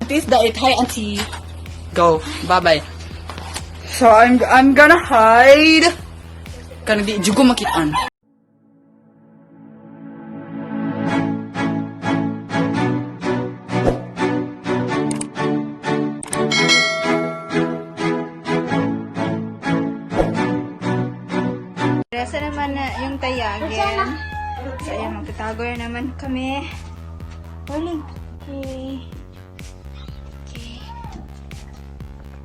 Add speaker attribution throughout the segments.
Speaker 1: Auntie is the it. Hi, auntie. Go. Bye-bye. So, I'm gonna hide. Kanang di, jugo makitaan.
Speaker 2: Resa naman na yung tayagin. So, ayan, magtatago na naman kami. Morning. Okay. Okay.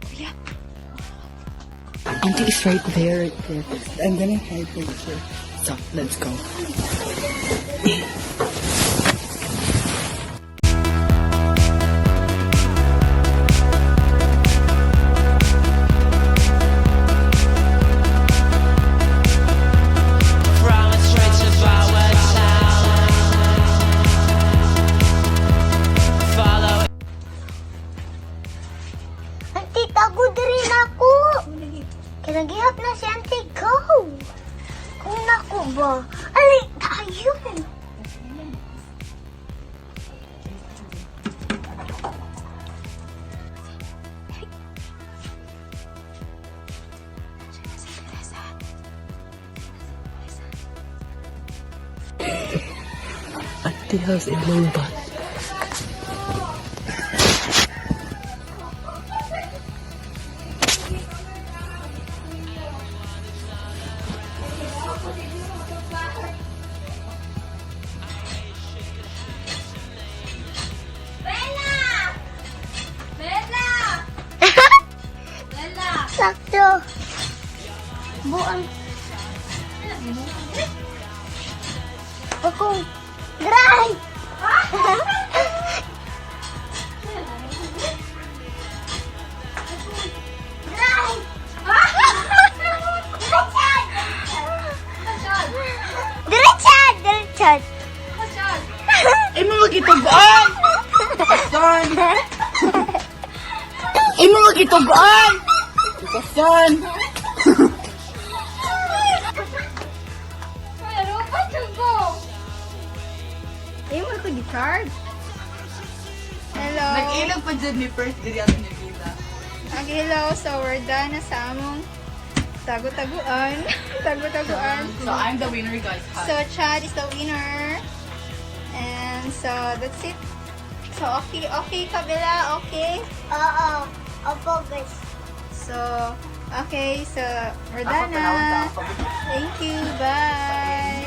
Speaker 2: Kuya.
Speaker 1: Auntie is right there, right there. I'm gonna hide right here. So, let's go.
Speaker 3: From a streets of our town. Follow
Speaker 4: Auntie, tago diri na ako. Kinagihap na si auntie, go. Kung nako ba? Ali, tayo.
Speaker 1: Auntie has a low butt.
Speaker 2: Bella! Bella! Bella!
Speaker 4: Sakto. Buang. Ako. Dry! Dry! Diretsa! Diretsa!
Speaker 1: Ay, mga gitugaan! Kasan! Ay, mga gitugaan! Kasan!
Speaker 2: Kuya, lupa ko! Ay, mo ko di-charge. Hello.
Speaker 1: Nag-ilag pa dyan ni first diri ato ni Vina.
Speaker 2: Okay, hello. So, we're done na sa among tago-taguan. Tago-taguan.
Speaker 1: So, I'm the winner, guys.
Speaker 2: So, Chad is the winner. And so, that's it. So, okay ka, Bella? Okay?
Speaker 4: Oo. Opo, guys.
Speaker 2: So, okay. So, we're done na. Thank you. Bye.